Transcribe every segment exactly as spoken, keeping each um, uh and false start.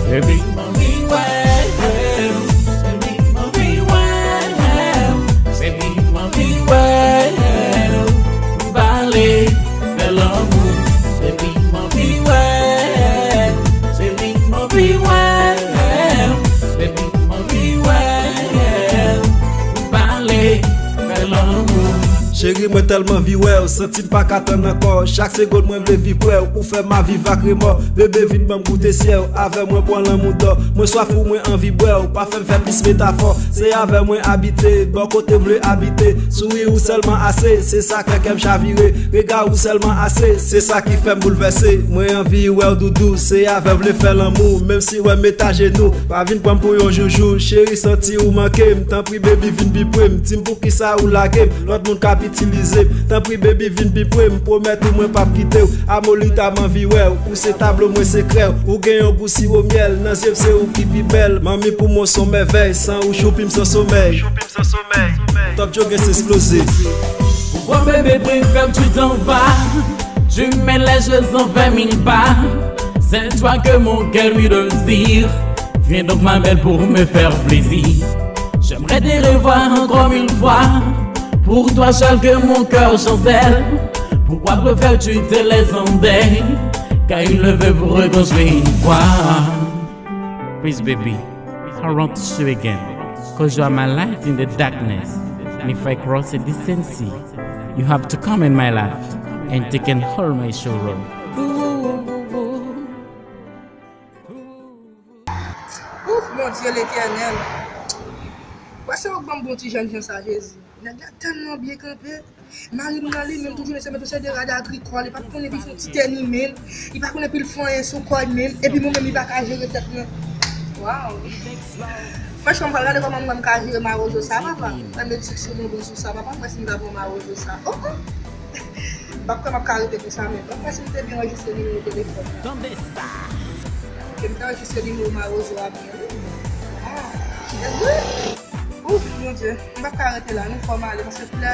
Epi m anvi wè w, epi m anvi wè w, epi m anvi wè w. Pale, fè lanmou, epi m anvi wè w, epi m anvi wè w, epi m anvi wè w. Pale, fè lanmou. Cheri, mwen tèlman anvi wè w, santi m pa ka tann ankò. Chak segonn mwen vle viv prè w, ou fè m a viv ak remò. Bebe, vin ban m goute syèl, avè mwen pran lanmou dò. Mwen swaf ou, mwen anvi bwè w, pa fè m fè plis metafò. Se avè mwen abite, bò kote m vle abite. Souri ou sèlman ase, se sa k fè kè m chavire. Rega ou sèlman ase, se sa ki fè m boulvèse. Mwen anvi wè w doudou, se avè w vle fè lanmou. Menm si wè m met ajenou, pa vin pran m pou yon joujou. Cheri, santi ou manke m, tanpri baby vin pi pre m. Di m poukisa ou lage m, lòt moun k ap itilize m. Tanpri baby vin pi pre m, pwomèt ou mwen p ap kite w. Amolita m anvi wè w, ou se tablo mwen se krè w. Ou gen yon gou siwo myèl, nan zye m se ou ki pi bèl. Manmi pou mwen s on mèvèy, san ou choupi m san somèy. Top Joe gen se eksplozif. Pourquoi bébé préfères-tu t'en vas? Tu mets les choses en vingt mille pas. C'est toi que mon cœur lui désire. Viens donc ma belle pour me faire plaisir. J'aimerais te revoir encore mille fois. Pour toi seul que mon cœur chancelle. Pourquoi préfères-tu te laisser en deuil? Car il le veut pour reconstruire une fois. Please, baby, I want to see you again. Cause you are my light in the darkness. And if I cross a distance, you have to come in my life and take and hold my sorrow. Ouf, Bondye Letènèl. Pase w ban m bon ti jènjan sa, Jezi. Nèg la tèlman byen kanpe. Mari m nan li menm toujou se met yon seri de rad agrikòl, li pa t konnen pou l fè yon ti tè ni menm, li pa konnen pou l fè anyen sou kò l menm, epi mwen menm li pa ka jere tèt mwen. Waw. Franchman, m pral gade kòman mwen m ka jere mawozo sa, papa. Mwen met sik sou mwen bon sou sa, papa, mwen si m ka pran mawozo sa. Oh, oh. M p ap kwè m ap ka rete konsa menm. M ap kwè si m te byen anrejistre nimewo telefòn nan. Tande sa. Ke m te anrejistre nimewo mawozo a byen, wi. Ah, e vre? Ouf, Bondye, m p ap ka rete la, non, fò m ale, paske pou lè,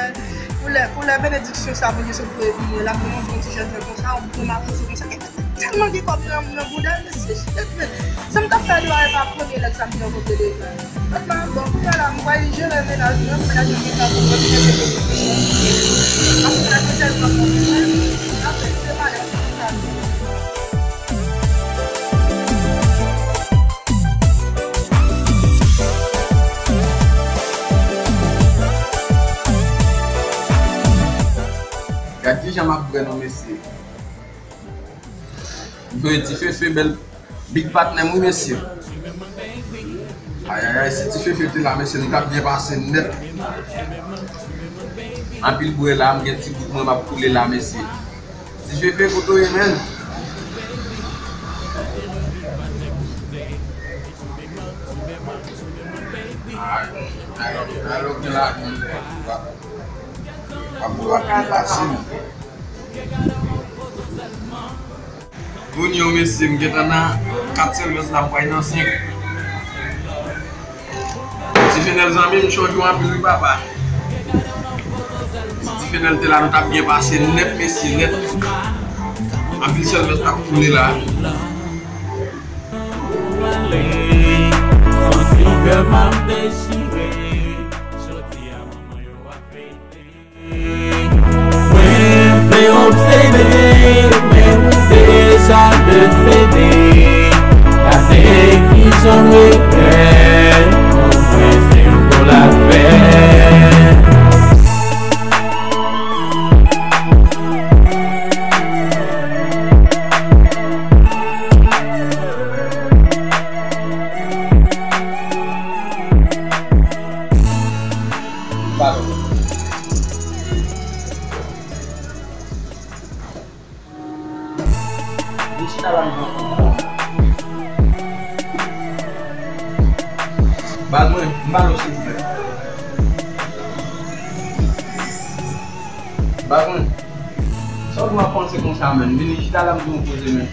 pou lè, pou lè benediksyon sa Bondye sot voye pou mwen, l ap ban m yon bon ti jèn konsa, yon bon mawozo konsa, e tèlman gen kòb nan, nan bouda l, mesye, shit, men, sa m t ap fè dewa e pa premye nèg sa m te rankontre deja. Mèt la, bon, kounye a la, m pral jere mennaj mwen, mennaj mwen gen tan pou mwen, mwen jere mennaj mwen. Paske mennaj mwen tèlman bon pou mwen, apre, se pa lè pou mwen sa. Gad kijan m ap bwè non, mesye. M voye Ti Fefe, bèl big patnè m, wi, mesye. Ayayay, si Ti Fefe te la, mesye, nou t ap byen pase nèt. Anpil bwè la, m gen ti bout mwen m ap koule la, mesye. Ti Fefe, kote w ye, menn? Ay, ay, ay, gen la, menn. W ap, w ap pase, menn. Kounye yo, mesye, m gentan nan kat sèvis la, m pral nan senk. Ti Fenèl zanmi m, m chonje w anpil wi papa. Si Ti Fenèl te la, nou t ap byen pase nèt, mesye, nèt. Anpil sèvis t ap koule la. Santi kè m ap dechire. Jodi a manman yo ap fete. Mwen vle obsede, men ou deja desede. Gade kijan m regrèt, mwen se yon gwo lapè. Pardon. Vin chita la, m pran. Bal mwen, m bal ou silvouplè. Bal mwen. Sa w ap panse konsa, menn? Vin chita la, m di w koze, menn.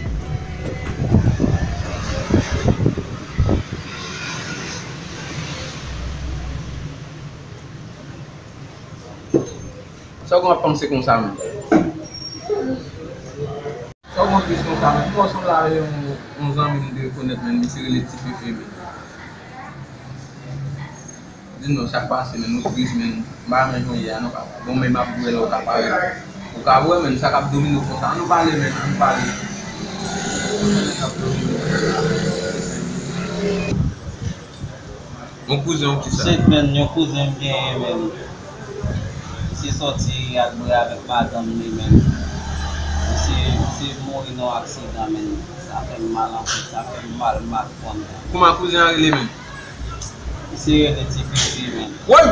Sa w ap panse konsa, menn? Sa w Yon tris konsa, men kòman w lave yon, yon zanmi m te rekonèt, men misye rele Ti Fefe, men. Di non, sa k pase, men, nou tris, men, m pa renmen jan w ye a, non, papa. Bon, men m ap wè lè w ka parèt. Ou ka wè, men, sa k ap domine w konsa. Ann nou pale, men, ann nou pale. Yon kouzen w kisa? Se, men, yon kouzen m genyen, men. Misye sòti al bwè avèk madanm li, men. Misye, misye mouri nan yon aksidan, men. Sa fè m mal anpil, sa fè m mal, m pa konn. Kouman kouzen an rele, men? Misye rele Ti Fifi, men. Woy!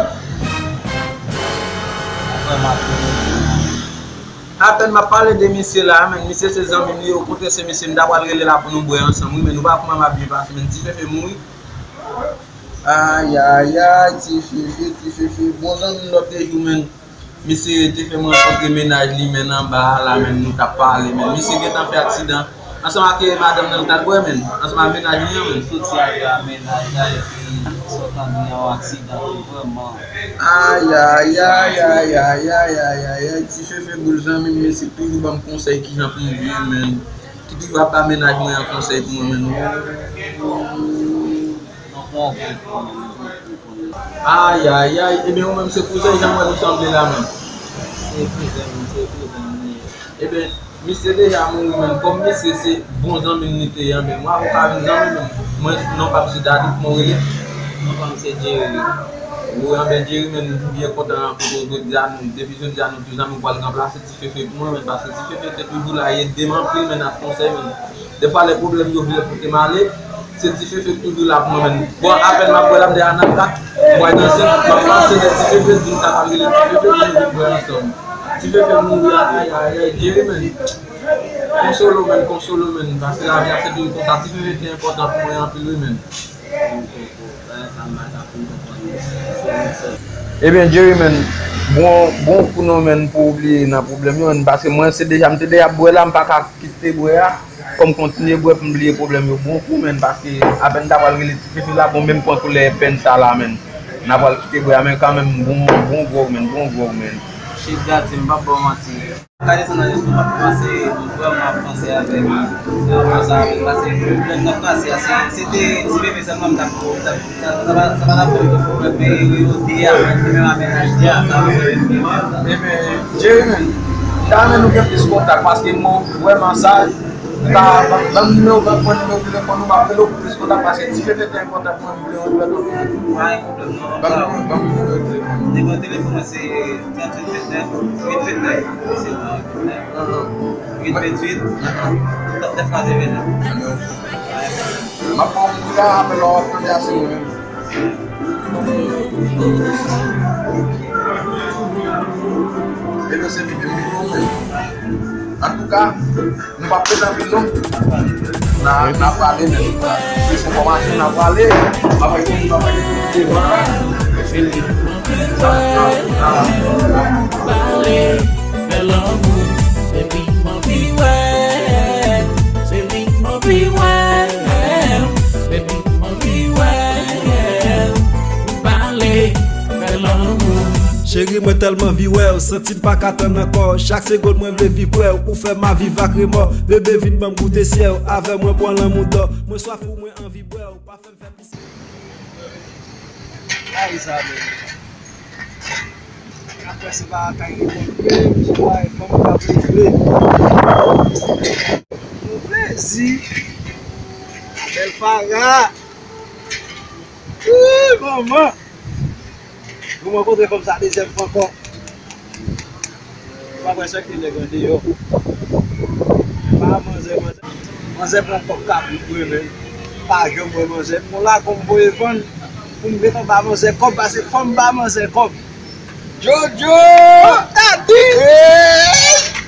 Sa fè m mal. Apèn m ap pale de misye la, men. Misye se zanmi m, li, okontrè, se misye m ta pral rele la pou nou bwè ansanm, wi, men. Nou pa kouman m ap byen pase, men. Ti Fefe mouri. Ayayay, Ti Fefe, Ti Fefe. Bon zanmi m lòt jou, men. Misye te fè m rankontre mennaj li, men, anba a la, men, nou t ap pale, men. Misye gentan fè aksidan. Ansanm ak, eh, madanm nan, l t al bwè, men. Ansanm ak mennaj li an, men. Soti ak mennaj la, epi sot andan yon aksidan, vrèman. Ayayay, ayayay, ayayay, Ti Fefe boul zanmi m, mesye toujou ban m konsèy kijan pou m viv, men. Ki toujou ap ba mennaj mwen an konsèy pou mwen, men. Ayayay, ebyen ou menm se kouzen jan mwen nou sanble la menm. Se kouzen m, se kouzen m li ye. Ebyen, misye deja mouri menm. Kòm misye se bon zanmi m li te ye, anben mwen avè w ka vin zanmi menm. Mwen, non pa m se Dadou, kòman w rele? Non pa m se Jerry. Wi, anben Jerry menm, m byen kontan rankontre w jodi a, nou, depi jodi a nou tou zanmi, ou pral ranplase Ti Fefe pou mwen menm, paske Ti Fefe te toujou la, li ede m anpil menm ak konsèy menm. Defwa lè pwoblèm yo vle pote m ale, se Ti Fefe k toujou la pou mwen menm. Bon, apèn m ap bwè la, m deja nan kat, m pral danse, m ap pase dèyè Ti Fefe, di m ta pral rele Ti Fefe pou nou vin bwè ansanm. Ti Fefe mouri, ayayay, Jerry menm. Konsole w menm, konsole w menm, paske lavi a se toujou konsa. Ti Fefe te enpòtan pou mwen anpil wi menm. Ebyen, Jerry, men, bon, bon kou non, men, pou w bliye nan pwoblèm yo, men, paske mwen, se deja, m te deja ap bwè la, m pa ka kite bwè a, fò m kontinye bwè pou m bliye pwoblèm yo. Bon kou, men, paske apèn m ta pral rele Ti Fefe la, bon, men m pran koulè pèn sa la, men. N a pral kite bwè a, men kanmenm, bon, bon gwòg, men, bon gwòg, men. Chita di m, m p ap ba w manti. Ka desann nan leson, m ap panse, m vrèman ap panse avèk, m ap panse avèk, paske pwoblèm nan pase a, se, se te Ti Fefe sèlman m t ap, m t ap, sa, sa pa, sa pa t ap fè m gen pwoblèm, men yo, yo de a, menm a mennaj de a, sa pa fè m gen pwoblèm. Ebyen, Jerry, men, m ta renmen nou gen plis kontak, paske mwen, vrèman, sa, m ta, ban, ban m nimewo, ban mwen nimewo telefòn ou, m ap rele w pou plis kontak, paske Ti Fefe te enpòtan pou mwen, m vle yon lòt. Pa gen pwoblèm, non. Ban m, ban m nimewo telefòn. Nimewo telefòn mwen se tranntuit vennèf, uit vennèf. Se tranntuit vennèf, uit venntuit, trannèf katrevenneuf. M ap ba w moun la, apèl la w ap tande a se mwen menm. Ebyen, se li menm, li menm. Antouka, nou p ap pèdi anpil non. N a, n a prale, men. Plis enfòmasyon, n a prale. Pale, fè lanmou, baby, m anvi wè. Se li m anvi wè. Baby, m anvi wè. Pale, fè lanmou. Cheri, mwen tèlman anvi wè w, santi m pa ka tann ankò. Chak segonn mwen vle viv prè w, ou fè m a viv ak remò. Bebe, vin ban m goute syèl, avè mwen bwè lanmou dò. Mwen swaf ou, mwen anvi bwè w, pa fè m fè pis. Ay, sa bèl. Apre se pa kay reponn vre, se pa fanm k ap regle. Yon plezi. Bèl para. Wouy, manman. Pou mwen kontre fanm sa dezyèm fwa ankò. Ou pa kwè sèk te nèg andeyò. Pa manzè, manzè. Manzè pran kòb kabrit vre, men. Pa janm wè manzè. Bon, la kòm voye vann. Pou m ret anba manzè kòb, pase fanm ba manzè kòb. Jojo! Tati!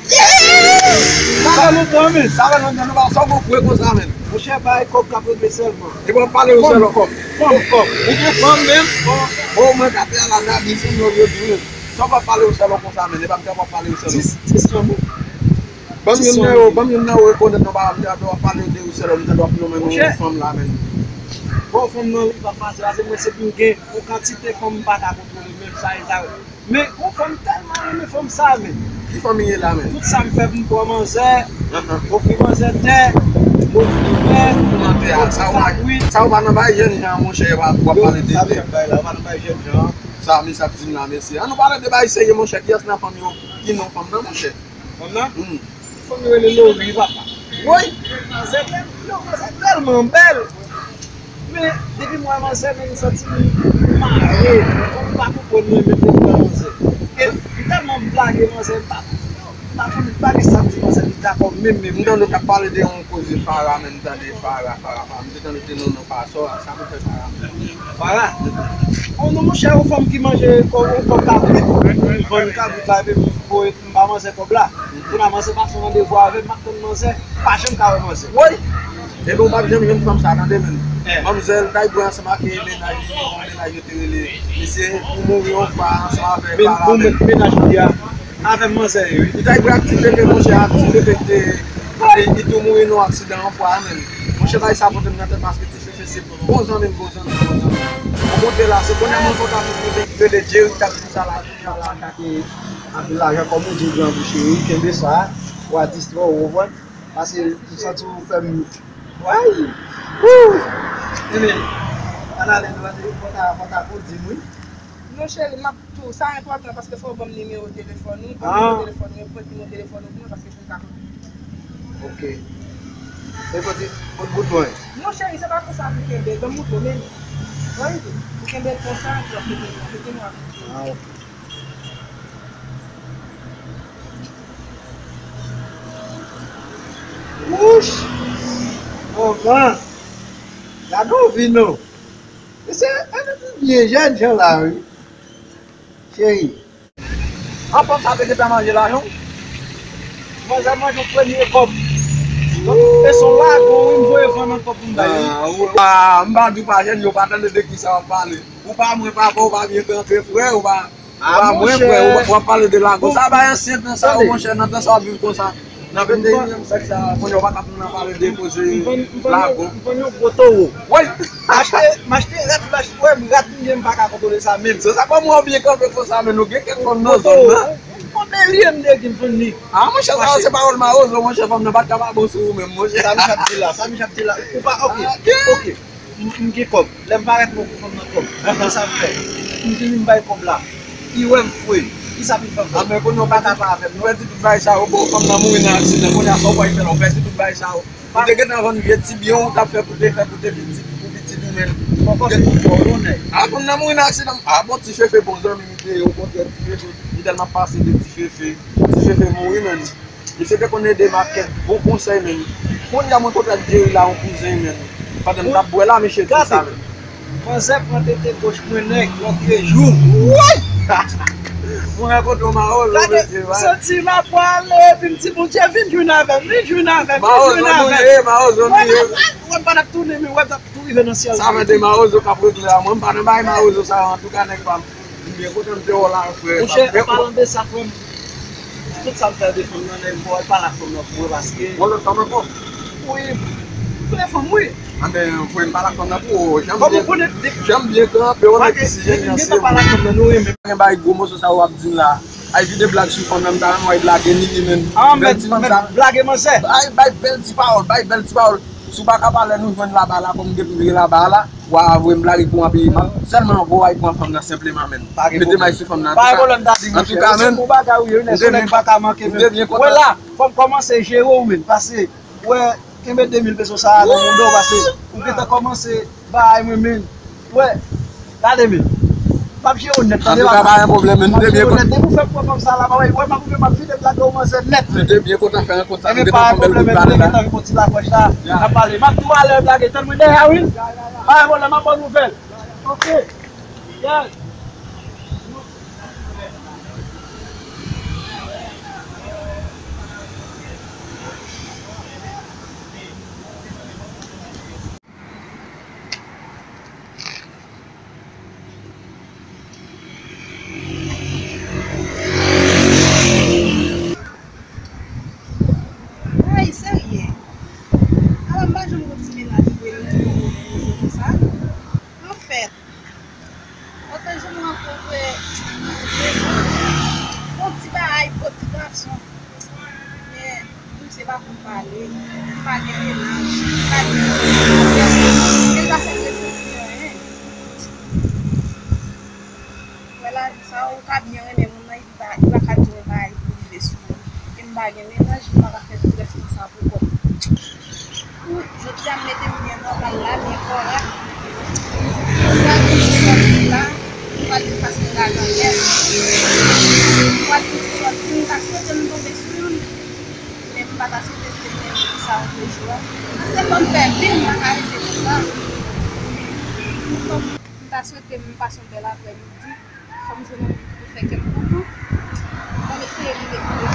Sa fè lontan, men. Sa fè lontan, nou pa sa gwo fre konsa, men. Monchè, bay kòb k ap regle sèlman. E bon, pale yon sèl kòb. Fanm kòb. Ou gen fanm menm? Bon, mwen ka te ala nabi sou non yo di menm. Sa w ap pale yon sèl konsa, men. E pa m te ap pale yon sèl. Ti, ti sanm. Ban m youn nan yo, ban m youn nan yo rekonèt non pa m te ap pale de yon sèl, m te ap nonmen non yon fanm la, men. Bon, fanm nan, li pa fasil, pase mwen se pou m gen yon kantite fanm m pa ka kontwole menm sa e sa. Men, yon fanm tèlman renmen fanm sa, men. Ki fanmi ye la menm? Tout sa m fè pou m pran manzè, ofri manzè tè, ofri tè, ofri tè, sa ou pa nan bay jèn jan, monchè, w ap pale de tè. Sa misye ap di m la, mesye. Ann nou pale de bagay serye, monchè. Kiyès nan fanmi w ki non fanm nan, monchè? Fanm nan? Fanm yo rele Lori, papa. Woy! Manzè tèlman bèl. Men, depi m wè manzè, men m santi m mare. Fanm pa konprann mwen menm depi m wè manzè. E m tèlman blage manzè, m pa, m pa konn, m pa gen sa m di manzè, li dakò menm, menm. M tande w t ap pale de yon koze Fara, men m tande Fara, Fara, Fara. M te tande w te non non Fara, sa, sa pou fè Fara menm. Fara? O non, monchè, yon fanm ki manje yon kòb kabrit, vann kabrit la, epi voye M ba manzè kòb la. Kounye a manzè pa fè randevou avè m, m ap tann manzè, m pa janm ka wè manzè. Woy! Ebyen ou p ap janm jwenn fanm sa tande menm. Manmzèl t al bwè ansanm ak mennaj li, yon mennaj yo te rele misye pou mouri yon fwa ansanm avè Fara menm. Mennaj li a avè manzè ye wi. Li t al bwè ak Ti Fefe monchè, ak Ti Fefe ki te li tou mouri nan yon aksidan yon fwa menm. Monchè bagay sa pote m nan tèt paske Ti Fefe se bon zanmi m, bon zanmi m, bon zanmi m. Ou monte la, se kounye a mwen konn ap rele Jerry k ap di sa la. Sa la atake anpil lajan kòm ou di gran bouch wi, kenbe sa, w a distrè w, ou konprann? Paske m santi w fè m, way! Wou! Ebyen, ann ale nou, ann ale, fò ta, fò ta pou di m wi. Non cheri, m ap tou, sa enpòtan paske fò w ban m nimewo telefòn ou, ban m nimewo telefòn ou, pran nimewo telefòn ou pou mwen paske pou m ka konn. Ok. E kote, bout bout mwen. Non cheri, se pa konsa pou kenbe, ban m moutre w, men. Wè, pou kenbe l konsa, epi w ap mete l, mete l. Ah, ok. Wouch! Manman! Gade yon vi non! Mesye, gade ti vye jèn jan la wi. Cheri. An fanm sa te gentan manje lajan w? Manzè manje yon premye kòb. Donk, e se yon lagon wi, m voye vann an kòb pou m bay li. Ah, m pa di w pa jèn, yo pa tande de kisa w ap pale. Ou pa mwen papa, ou pa byen kanpe frè, ou pa, ou pa mwen frè, ou ap pale de lagon. Sa bay ansyen tan sa yo monchè, nan tan sa w ap viv konsa. Nan venteyinyèm syèk sa, kounye a w pa ka pou nan pale de koze lagon. M vann yon gwo towo. Woy! M achte, m achte rat, m achte, wè, rat m gen, m pa ka kontwole sa menm. Se sa kòman w byen kanpe konsa, men nou gen kèk fanm nan zòn nan. Yon belye m de ki m vann li. Ah, monchè, sa yo se pawòl mawozo, monchè, fanm nan pa t ka pa bon sou ou menm, monchè. Sa misye ap di la, sa misye ap di la. Ou pa, ok, ok. M, m gen kòb. Lè m parèt mwen pou fanm nan kòb. Konn sa m fè? M vini m bay kòb la. Li wè m fre. Kisa pou l fè m fè? Ah, men kounye a w pa ta pa avè m. Nou pèdi tout bagay sa yo. Bon, fanm nan mouri nan aksidan. Kounye a sa w pral fè la? Ou pèdi tout bagay sa yo. Ou te gentan vann vye ti byen w t ap fè pou te fè pou te pitit, pou pitit ou menm. Ou te tout fò, ou nèg. Ah, fanm nan mouri nan aksidan. Ah, bon, Ti Fefe bon zanmi m te ye. Okontrè, Ti Fefe. M tèlman pase de Ti Fefe. Ti Fefe mouri, menn. Misye te konn ede m ak kèk bon konsèy, menn. Kounye a mwen konn ak Jerry la, yon kouzen, menn. Pandan m t ap bwè la, misye di sa, menn. Manzè pran tete goch mwen nèg lòt jou. Woy! Mwen rankontre yon mawozo, mesye, wi. Santi m ap pwale, epi m di, Bondye, vin jwenn avè m, vin jwenn avè m, vin jwenn avè m. Mawozo nou ye, mawozo nou ye. Wè m pa t ap tounen, men wè m t ap tou rive nan syèl. Sa fè de mawozo k ap regle a, mwen m pa nan bagay mawozo sa yo, antouka, nèg pa m. M byen kontan m te wè w la, frè. Monchè, an palan de sa, frè m, tout sa m fè de fanm nan, nèg, fò w pale ak fanm nan pou mwen, paske. Yon lòt fanm ankò? Wi, m konnen fanm, wi. Anben, frè m, pale ak fanm nan pou ou. Jan m byen kanpe, w nèg isi, jan m byen kanpe. Gen bagay gwo moso sa w ap di m la. Ay vide blag sou fanm nan, m ta renmen w ay blage ni li menm. Ah, bèl ti fanm sa. Blage manzè. Ay, bay bèl ti pawòl, bay bèl ti pawòl. Si w pa ka pale, nou jwenn laba la, kòm m depi vire laba la. W a voye m blage pou anpil, m ap sèlman voye pou fanm nan senpleman, menn. Mete may sou fanm nan. Pa gen pwoblèm, daddy, monchè. Antouka, menn, ou bagay ou ye, wi, nèg, nèg pa ka manke, menn. Wè la, fò m kòmanse jere w, menn, pase, wè, kenbe de mil peso sa a nan mouda w, pase, ou gentan kòmanse bay mwen, menn. Wè, gade, menn. M ap jere w nèt, tande, papa. Antouka, pa gen pwoblèm, menn. M ap jere w nèt. Depi w fè m pran fanm sa a la, papa, wè, m ap ouvri, m ap vide blak ou manzè nèt. M te byen kontan fè yon kontak. Ebyen, pa gen pwoblèm, menn. M te gentan gen yon ti lakòch la. N ap pale. M ap tou alè blage, tann mwen dèyè a, wi. Pa gen pwoblèm, m ap ba w nouvèl. Ok. Yes. Ay, serye. Ala m pa janm wè ti mennaj vre, li di konsa. Anfèt, otan Pa pou m pale, m pa gen mennaj, m pa gen moun. E sa fè m resanti anyen. Wè lavi sa, ou ka byen renmen moun nan, epi pa, li pa ka di w yon bagay pou rive sou ou. E m pa gen mennaj, m pa ka fè tout rès mwen sa pou kò m. Jodi a, m mete m byen nòmal la, byen kòrèk. Sa vin di sòti la, m pral vin pase m gaganlè. M pral vin di sòti, m ta swete m tonbe sou youn, men m pa ta swete se menm jou sa oubyen jou a. Se fò m fè vi m, m pa ka rete konsa. M ta swete m pase yon bèl aprèmidi. Fò m jwenn yon moun ki pou fè kè m kontan. Fò m eseye rive pou mwen.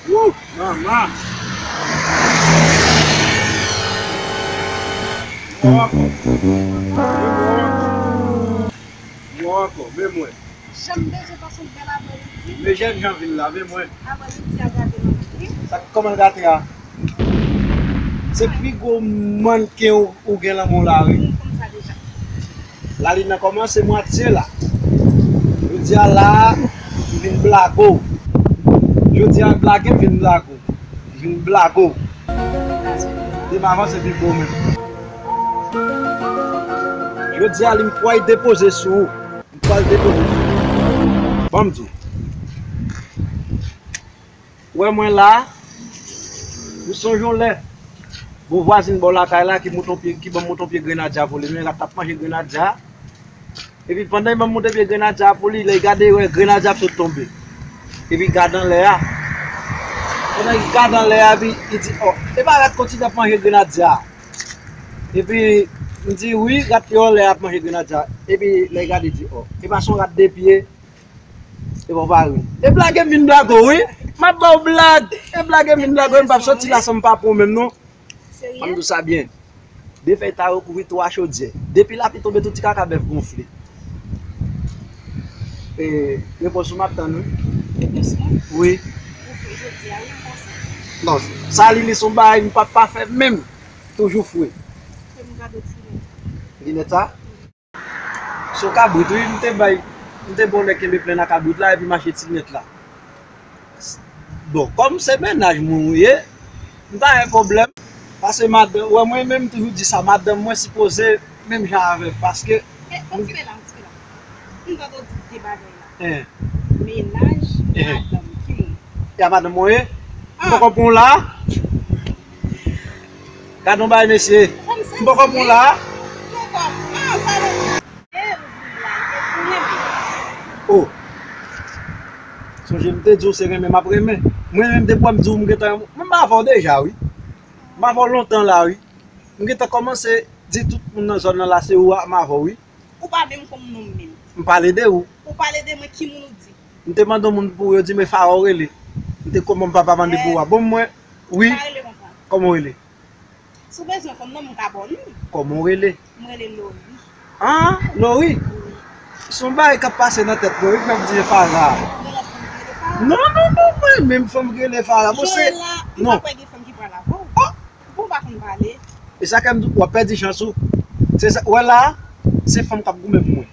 Wouh, manman. Mwen ankò. Mwen ankò. Men mwen. Jan m bezwen pase yon bèl aprèmidi. Men jèn jan vin la, men mwen. Aprèmidi a gate nan wi. Sa kòman l gate a? Se pi gwo mannken ou, ou gen nan men w la, wi. Ou konn sa deja. Lalin nan kòmanse mwatye la. Jodi a la, m vin blago. Jodi a, blage m vin blago. M vin blago. Demen avanse pi gwo menm. Jodi a, li m kway depoze sou ou. M pral depoze. Ban m di w. Wè mwen la, m sonje yon lè. Gon vwazin bò lakay la ki moute yon pye, ki ban m moute yon pye grenadya pou li. Men rat t ap manje grenadya. Epi pandan li ban m moute pye grenadya pou li, lè li gade, wè grenadya ap sot tonbe. Epi gade anlè a. Pandan li gade anlè a, epi li di, "Ò, e pa rat kontinye ap manje grenadya a?" Epi m di, "Wi, rat yo anlè ap manje grenadya." Epi lè l gade, di, "Ò, e pa se yon rat de pye?" E bon, pa ri. E blage m vin blage w, wi. M ap ba w blag. E blage m vin blage w, m p ap soti la san m pa pran w menm, non. Serye? Ban m di w sa byen. De fèy ta rekouvri twa chodyè. Depi lapli tonbe, tout ti kaka bèf gonfle. E, repons ou m ap tann, wi. Repons mwen? Wi. Ou fre jodi a, wi, m panse. Non, sa li, li se yon bagay m p ap pa fè menm. Toujou fre. Fè m gade ti linèt. Linèt sa? Se yon kabrit, wi, m te bay, m te bon nèg kenbe plenn a kabrit la, epi m achte ti linèt la. Bon, kòm se mennaj mwen ou ye, m pa gen pwoblèm. Paske madanm, wè mwen menm, m toujou di sa, madanm mwen sipoze menm jan avè m, paske. E, fò m ti pe la, m ti pe la. M tande w di de bagay la. Hein. Mennaj, hein. Madanm, ki moun? E a madanm mwen ye? M poko pran w la. Gade yon bagay, mesye. M poko pran w la. Oh. Sonje m te di w se renmen m ap renmen. Mwen menm depi w wè m di w m gentan, mwen m avè w deja, wi. M avè w lontan la, wi. M gentan kòmanse di tout moun nan zòn nan la se ou a m avè w, wi. Ou pa menm konn non m menm. M pale de ou. Ou pale de mwen, ki moun ou di? M te mande yon moun pou ou, yo di m e Fara w rele. M te kòman m pa pa mande pou ou a. Bon, mwen, wi. Ou pa rele konsa. Kòman w rele? Si w bezwen konn non m, m ka ba w li. Kòman w rele? M rele Lori. Ah, Lori? Wi. Se yon bagay k ap pase nan tèt mwen, wi, k fè m di e Fara. Gen lòt fanm ki rele Fara? Non, non, non, mwen menm fanm ki rele Fara. Bon, se, non. Ou pa kwè gen fanm ki pral avè w? Oh! Bon, w pa konn pale. E sa k fè m di w ap pèdi chans ou. Se sa, wè la, se fanm k ap goumen pou mwen.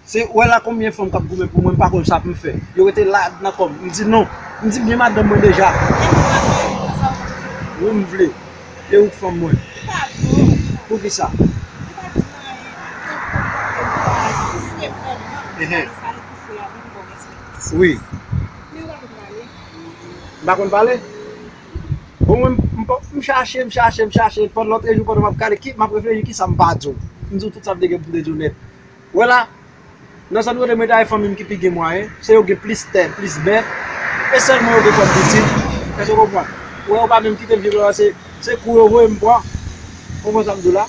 Se, wè la konbyen fanm k ap goumen pou mwen, m pa konn sa pou m fè. Yo rete la nan kò m. M di non. M di byen madanm mwen deja. Wi, m vle. E ou k fanm mwen. Poukisa? Wi. M pa konn pale. Bon, mwen, m, m, m chache, m chache, m chache, pandan lòt jou, pandan m ap gade, ki, m ap reflechi, kisa m pa di w. M di w tout sa m te gen pou m te di w nèt. Wè la, nan zòn kote mwen ta ye fanmi m ki pi gen mwayen, se yo gen plis tè, plis bèf, e sèlman yo gen kòb pitit. Èske w konprann? Wè, yo pa menm kite m viv la, se, se kou yo voye m pran. Konprann sa m di w la?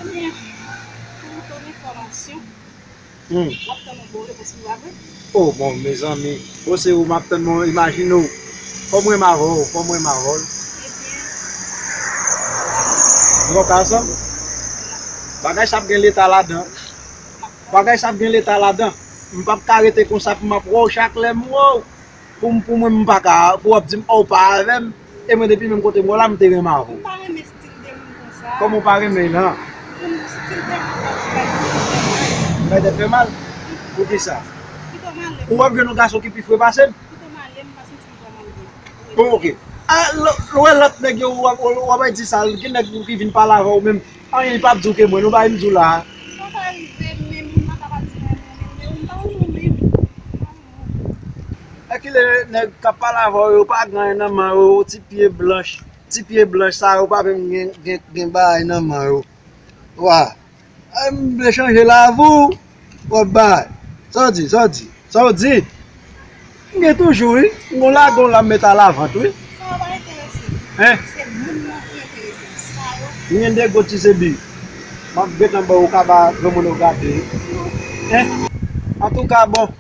Ebyen, pou ton enfòmasyon, Hmm. W ap tann yon bon repons pou w, pa vre? Oh, bon, mezanmi. Bon, se ou m ap tann, bon, imajine w. Fò m renmen avè w, fò m renmen avè w. Ebyen. Nou pa ka ansanm? Bagay sa ap gen leta ladan. Bagay sa ap gen leta ladan. M p ap ka rete konsa pou m ap wè w chak lè m wè w. Pou m, pou mwen, m pa ka, pou w ap di m, oh, w pa avè m. E mwen, depi menm kote m wè w la, m te renmen avè w. M pa renmen stil de moun konsa. Kòman w pa renmen l, an? Pou m stil tèt mwen pa fè mal. Bay tèt fè mal? Poukisa? Pito m ale. Ou p ap jwenn yon gason ki pi fre pase m? Pito m ale, m pa santi m twò malgre. Bon, oke. A, lè w wè lòt nèg yo, w ap, w ap di sa, gen nèg ki vin pale avè w menm. Anyen li p ap di w ke mwen, nou bay m di w la. Sa pa rive, men moun nan ka pa di mwen, men, men, men, m pa renmen moun. Èkile nèg k ap pale avè w yo, pa gen anyen nan men yo, ti pye blanch, ti pye blanch sa yo, pa menm gen, gen, gen bagay nan men yo. Wa. Ay, m vle chanje lavi w. W ap bay. Sa w di, sa w di, sa w di? M gen toujou, wi. M gon lagon la m met a lavant, wi. Sa yo pa enterese m. Hein? Se moun nan ki enterese m. Sa yo. M gen de gwo ti zebi. M ap gentan ba w kaba granmoun yo gade. Hein? Antouka, bon.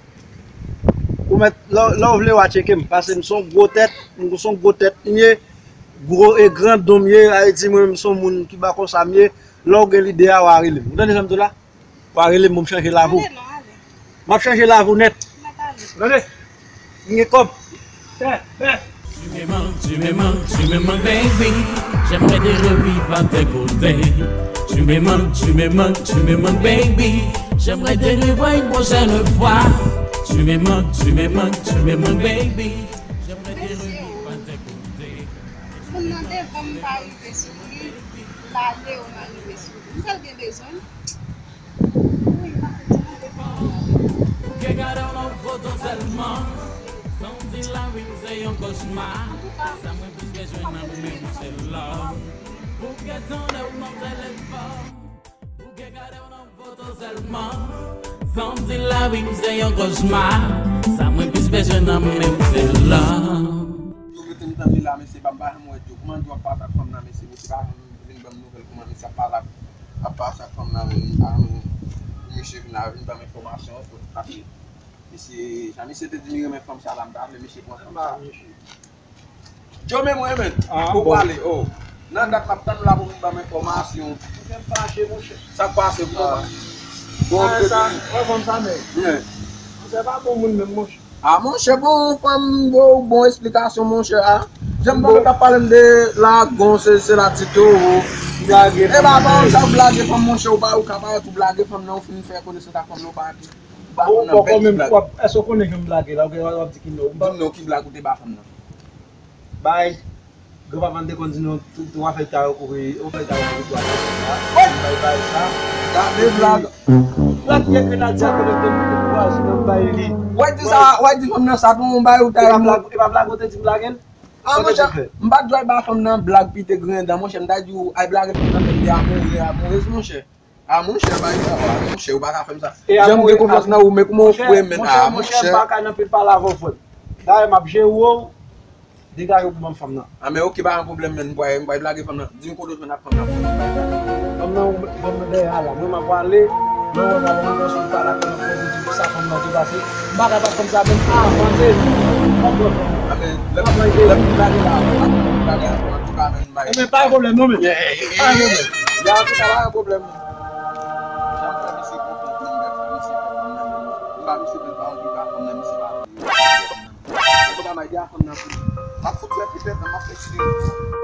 Ou mèt, lè, lè w vle w a tcheke m. Paske m se yon gwo tèt, m se yon gwo tèt m ye. Gwo e grandon m ye. Ayiti, mwen, m se yon moun ki ba konsa m ye. Lè w gen lide a, w a rele m. Ou tande sa m di w la? W a rele m pou m chanje lavi w. Tande non, ale. M ap chanje lavi w nèt. Mèt ale. Tande? M gen kòb. Fè, fè. Tu me manques, tu me manques, tu me manques, baby. J'aimerais te revivre à tes côtés. Tu me manques, tu me manques, tu me manques, baby. J'aimerais te revoir une prochaine fois. Tu me manques, tu me manques, tu me manques, baby. J'aimerais te revivre à tes côtés. Moun nan devan m pa rive sou li, l ale ou m a rive sou li. M fè l gen bezwen m. Wi, m ap di nan devan m. Pou ke gade w nan foto sèlman, san w di lavi m se yon kochma. Antouka, sa mwen plis bezwen nan men w se love. Pou ke tande w nan telefòn, pou ke gade w nan foto sèlman, san w di lavi m se yon kochma. Sa mwen plis bezwen nan men w se love. Yo rete m tande la, mesye, pa m pa janm wè Djo. Kouman Djo ap pase ak fanm nan, mesye? Mesye pa janm vin ban m nouvèl kouman mesye ap pale ak, ap pase ak fanm nan, men m pa renmen pou mesye vin la, vin ban m enfòmasyon, paske mesye, jan mesye te di m li renmen fanm sa la, m ta vle mesye pran fanm sa. Djo, men mwen, men, ah, pou bon. Pale, oh. Nan dat m ap tann ou la pou vin ban m enfòmasyon. Ou fè m fache, monchè. Sa k pase, kouman? Bon, ah, sa, mwen fanm sa, men. Byen. Monchè pa bon moun menm, monchè. A, monchè, bon, fanm, bon, bon esplikasyon, monchè, a. Jan m tande w t ap pale m de lagon, se, se la ti towo. Blage. E pa, pa, sa w blage fanm, monchè, ou pa, ou ka parèt ou blage fanm nan, ou fin fè konesans ak fanm nan, ou pa, ou pa fanm nan bèl ti blag. Èske w konnen jan m blage la, ou gen w ap di ki non. Di m non, ki blag ou te ba fanm nan? Bay. Granpapa m te konn di nou, tout, tout afè ta yo kouvri, yon fèy ta yo kouvri twa fwa. Wi! Bay, bay sa. Gade blag. Lòt nèg grenadye a konekte m pou kouraje nan bay li. W a di sa, w a di fanm nan sa, pou yon bay ou ta. E pa blag, e pa blag ou te di m lage l? A, monchè, m pa t dwe ba fanm nan blag pite grendan, monchè, m ta di w, ay blage fanm nan, men li amoure, amourez, monchè. A, monchè, bay sa, a, monchè, ou pa ka fè m sa. Jan m gen konfyans nan ou, men kouman ou fre, men, a, monchè, monchè, m pa ka nan pil pale avè w, frè m. Dayè, m ap jere w, degaje w pou ban m fanm nan. A, men oke, pa gen pwoblèm, men m pral, m pral blage fanm nan. Di m kote w jwenn ak fanm nan. Fanm nan, fanm nan dèyè a la. Mwen, m ap pale, mwen, mwen, mwen, mwen, sou pale ak fanm nan, pou di sa fanm nan te pase. M pa ka bat fanm sa, men, a, mande. Konprann. A, men, lè m, lè m blage la, lè m blage la, antouka, men, Ebyen, pa gen pwoblèm non, men. Pa gen pwoblèm. Ya, antouka, pa gen pwoblèm. Jan m fè misye konfyans nan gad sa misye fè fanm nan. M ba misye bèl pawòl pou l ba fanm nan, misye pa vle. Antouka, m a di a fanm nan pou li. M ap fout fè petèt, m ap fè sirèt.